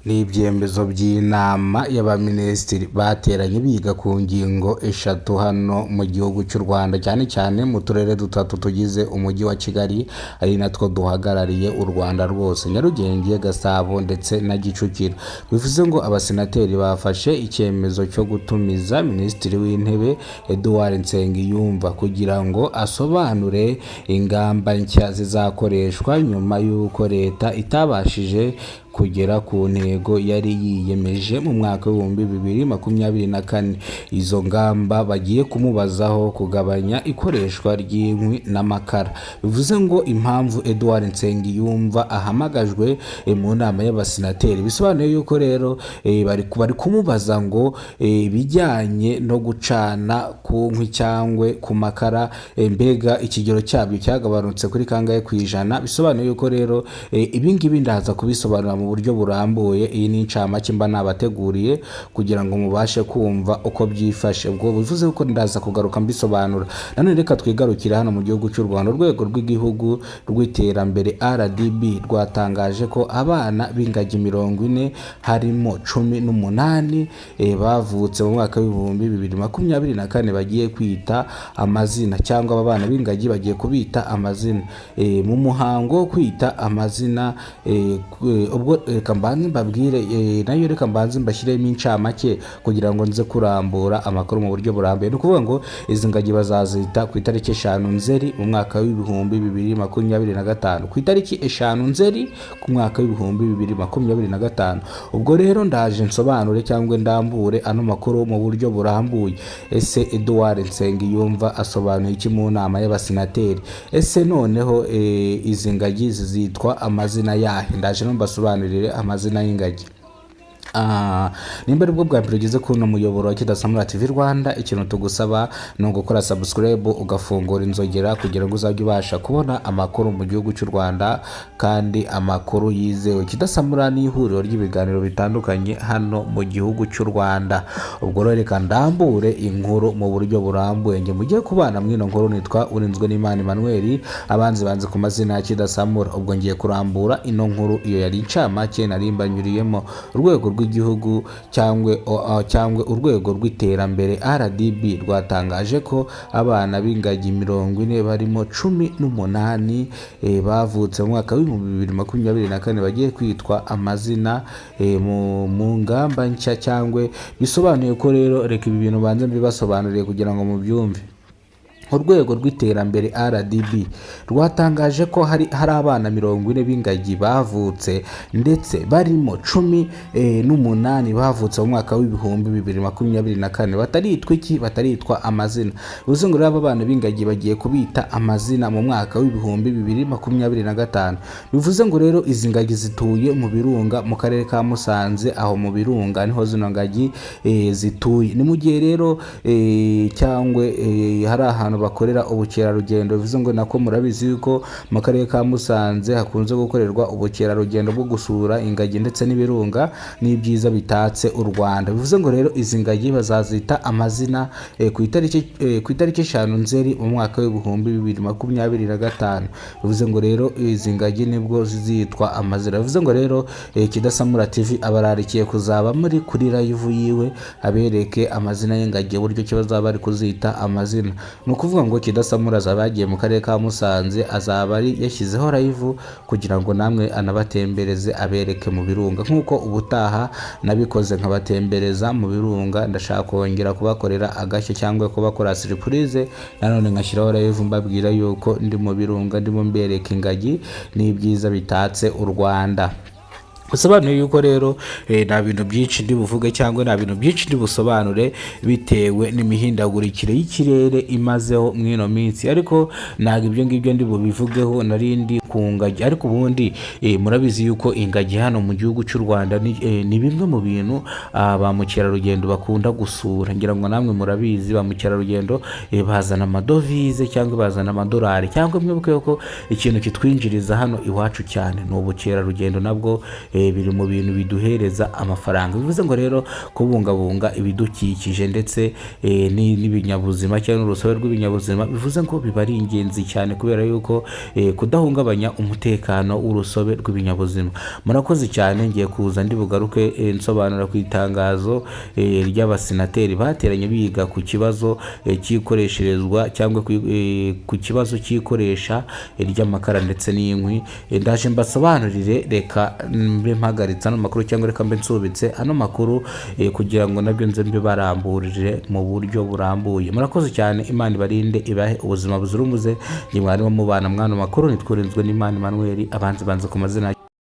Ni ibyemezo by'inama y'abaminisitiri bateranye biga ku ngingo eshatu hano mu gihugu cy'u Rwanda, cyane cyane mu turere dutatu tugize umujyi wa Kigali, ari natwo duhagarariye u Rwanda rwose: Nyarugenge, Gasabo ndetse na Kicukiro. Bivuze ngo abasenateri bafashe icyemezo cyo gutumiza Minisitiri w'Intebe Edouard Nsengiyumva kugira ngo asobanure ingamba nshya zizakoreshwa nyuma y'uko leta itabashije kugera ku ntego yari yiyemeje mu mwaka w'2024. Izo ngamba bagiye kumubazaho kugabanya ikoreshwa ry'inkwi n'amakara. Bivuze ngo impamvu Edouard Nsengiyumva ahamagajwe mu nama y'abasenateri, bisobanuye yuko rero bari kumubaza ngo ibijyanye no gucana ku nkwi cyangwa ku makara, mbega ikigero cyabyo cyagabanutse kuri kangahe ku ijana? Bisobanuye yuko rero ibi ngibi ndaza kubisobanura mu buryo burambuye. Iyi ni incamake mba nabateguriye kugira ngo mubashe kumva uko byifashe. Ubwo bivuze ko ndaza kugaruka mbisobanura. Nanone reka twigarukire hano mu gihugu cy'u Rwanda. Urwego rw'igihugu rw'iterambere RDB rwatangaje ko abana b'ingagi 40, harimo 18 bavutse mu mwaka w'2024, bagiye kwita amazina, cyangwa aba bana b'ingagi bagiye kubita amazina mu muhango wo kwita amazina. Ubwo reka mbanze mbabwire, nayo reka mbanze mbashyiremo incamake kugira ngo nze kurambura amakuru mu buryo burambuye. Ni ukuvuga ngo izi ngagi bazazita ku itariki 5 Nzeri mu mwaka w'2025, ku itariki 5 Nzeri ku mwaka w'2025. Ubwo rero ndaje nsobanure cyangwa ndambure ano makuru mu buryo burambuye. Ese Edouard Nsengiyumva asobanuye iki mu nama y'abasenateri? Ese noneho izi ngagi zizitwa amazina yahe? Ndaje no mbasobanurire amazina y'ingagi. Nimba aribwo bwa mbere ugeze kuri uno muyoboro wa Kidasamura TV Rwanda, ikintu tugusaba ni ugukora subscribe, ugafungura inzogera kugira ngo uzajye ubasha kubona amakuru mu gihugu cy'u Rwanda kandi amakuru yizewe. Kidasamura ni ihuriro ry'ibiganiro bitandukanye hano mu gihugu cy'u Rwanda. Ubwo rero reka ndambure inkuru mu buryo burambuye. Njye mugiye kubana mw'ino nkuru nitwa Urinzwe n'Imana Emmanuel, abanzi banze ku mazina ya Kidasamura. Ubwo ngiye kurambura ino nkuru. Iyo yari incamake nari mbanyuriyemo. Urwego rw'igihugu cyangwa urwego rw'iterambere RDB rwatangaje ko abana b'ingagi 40, barimo 18 bavutse mu mwaka w'2024, bagiye kwitwa amazina mu ngamba nshya, cyangwa bisobanuye ko rero reka ibi bintu banze mbibasobanuriye kugira ngo mubyumve. Urwego rw'iterambere RDB rwatangaje ko hari abana 40 b'ingagi bavutse, ndetse barimo cumi n'umunani bavutse mu mwaka w'2024 bataritwa iki? Bataritwa amazina. Bivuze ngo rero aba bana b'ingagi bagiye kubita amazina mu mwaka w'2025. Bivuze ngo rero izi ngagi zituye mu birunga mu karere ka Musanze. Aho mu birunga niho zino ngagi zituye. Ni mu gihe rero cyangwa hari ahantu bakorera ubukerarugendo. Bivuze ngo nako murabizi yuko mu karere ka Musanze hakunze gukorerwa ubukerarugendo bwo gusura ingagi ndetse n'ibirunga n'ibyiza bitatse u Rwanda. Bivuze ngo rero izi ngagi bazazita amazina ku itariki 5 Nzeri mu mwaka w'2025. Bivuze ngo rero izi ngagi nibwo zizitwa amazina. Bivuze ngo rero Kidasamura TV abararikiye kuzaba muri kuri live yiwe, abereke amazina y'ingagi, uburyo ki bazaba bari kuzita amazina. Ni ukuvuga ngo Kidasamura azaba yagiye mu karere ka Musanze, azaba ari yashyizeho live kugira ngo namwe anabatembereze, abereke mu birunga nk'uko ubutaha nabikoze nkabatembereza mu birunga. Ndashaka kongera kubakorera agashya cyangwa kubakora surprise, nanone nkashyiraho live mbabwira yuko ndi mu birunga, ndimo mbereka ingagi n'ibyiza bitatse u Rwanda. Bisobanuye yuko rero nta bintu byinshi ndi buvuge cyangwa nta bintu byinshi ndi busobanure bitewe n'imihindagurikire y'ikirere imazeho mw'ino minsi, ariko ntabwo ibyo ngibyo ndi bubivugeho. Nari ndi ku ngagi. Ariko ubundi murabizi yuko ingagi hano mu gihugu cy'u Rwanda ni bimwe mu bintu ba mukerarugendo bakunda gusura. Ngira ngo namwe murabizi, ba mukerarugendo bazana amadovize cyangwa bazana amadolari, cyangwa mwibuke ko ikintu kitwinjiriza hano iwacu cyane ni ubukerarugendo nabwo. biri mu bintu biduhereza amafaranga. Bivuze ngo rero kubungabunga ibidukikije ndetse n'ibinyabuzima cyangwa n'urusobe rw'ibinyabuzima, bivuze ngo biba ari ingenzi cyane, kubera yuko kudahungabanya umutekano w'urusobe rw'ibinyabuzima. Murakoze cyane. Ngiye kuza ndi bugaruke nsobanura ku itangazo ry'abasenateri bateranye biga ku kibazo cy'ikoresherezwa cyangwa ku kibazo cy'ikoresha ry'amakara ndetse n'inkwi. Ndaje mbasobanurire. Reka mbe mpagaritse ano makuru, cyangwa reka mbe nsubitse ano makuru kugira ngo nabyo nze mbe baramburire mu buryo burambuye. Murakoze cyane, Imana ibarinde, ibahe ubuzima buzira umuze. Ni mwarimu mubana mwana makuru, nitwurinzwe n'Imana Emmanuel, abanzi banze ku mazina.